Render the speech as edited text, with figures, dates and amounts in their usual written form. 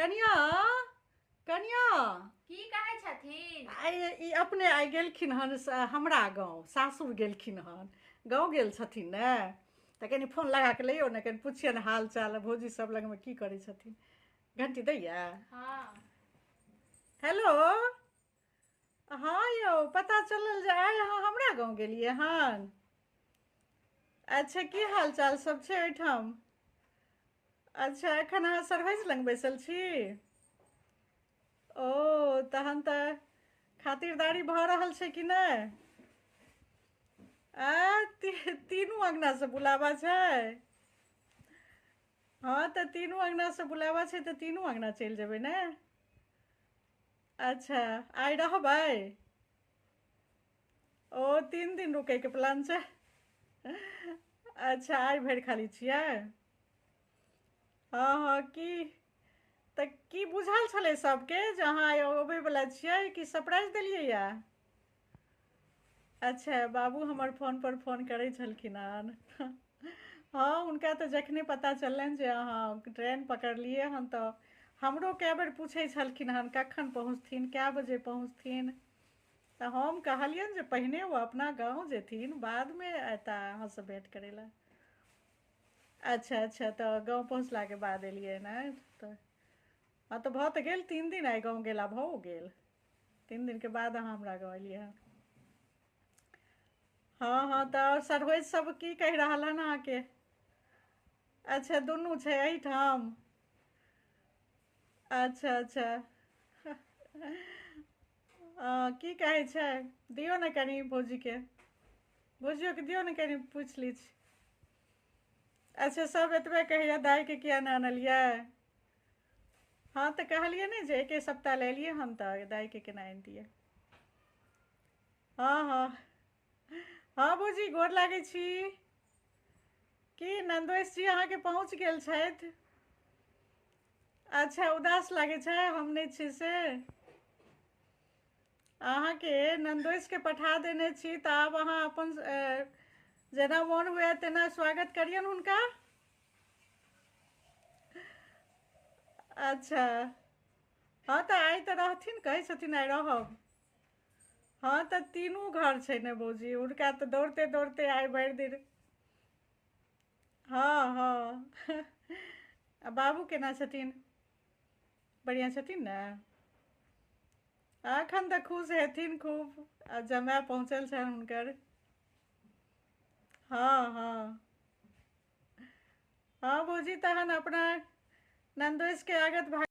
कनिया, कनिया। की कहै छथिन? आइ ई अपने आइ गेलखिन हन हमरा गाँव, सासुर गेलखिन हन, गाँव गेल छथिन ने, तऽ कनि फोन लगा कऽ लैयौ ने, कनि पुछियनि हाल चाल, भौजी सब लगमे की करै छथिन। घंटी दैया? हँ। हेलो, हँ यौ, पता चलल जे आइ अहाँ हमरा गाँव गेलियै हन। अच्छा, की हाल चाल सब छै ओहिठाम? अच्छा, एखन अहाँ सरभैज लग बैसल छी? ओ तहन तऽ खातिरदारी भऽ रहल छै कि नहि? आ तीनू अङ्गनासँ बुलावा छै? हँ, तऽ तीनू अङ्गनासँ बुलावा छै तऽ तीनू अङ्गना चलि जेबै ने। अच्छा, आइ रहबै? ओ 3 दिन रुकैके प्लान छै? अच्छा, आइ भरि खाली छियै? हँ, की तऽ की बुझल छलै सबके जे अहाँ आइ अबै वला छियै कि सरप्राइज देलियै या? अच्छा, बाबू हमर फोन पर फोन करै छलखिन हन। हँ, हुनका तऽ जखने पता चललनि जे अहाँ ट्रेन पकड़लियै हन तऽ हमरो कए बेर पूछै छलखिन हन, कखन पहुँचथिन, कए बजे पहुँचथिन। तऽ हम कहलियनि जे पहिने ओ अपना गाँव जेथिन, बादमे एता अहाँसँ भेँट करै लए। अच्छा, तऽ गाँव पहुँचलाके बाद एलियै ने तऽ? हँ, तऽ भऽ तऽ गेल 3 दिन, आइ गाँव गेला भऽ गेल 3 दिनके बाद अहाँ हमरा गाँव एलियै हन। हँ, तऽ आओर सरहोइज सब की कहि रहल हन अहाँके? अच्छा, दुनू छै एहिठाम? अच्छा, हँ, की कहै छै? दियौ ने कनि भौजीके, भौजियोके दियौ ने, कनि पूछि लै छी। अच्छा, सब एतबे कहैया, दाइके किया नहि आनलियै? हँ, तऽ कहलियै ने जे एके सप्ताह लए एलियै हन, तऽ दाइके केना आनितियै? हँ, भौजी, गोर लागै छी। की नन्दोस जी अहाँके पहुँच गेल छथि? अच्छा, उदास लागै छै हम नहि छी से? अहाँके नन्दोसके पठा देने छी, तऽ आब अहाँ अपन जेना मोन हुए तेना स्वागत करियौन हुनका। अच्छा, हँ, तऽ आइ तऽ रहथिन, कहै छथिन आइ रहब। हँ, तऽ तीनू घर छै ने भौजी, हुनका तऽ दौड़ते दौड़ते आइ भरि दिन। हँ, आ बाबू केना छथिन? बढ़िआँ छथिन ने? एखन तऽ खुश हेथिन खूब, आ जमाय पहुँचल छनि हुनकर। हँ, भौजी, तहन अपना नन्दोसके आगत भाग।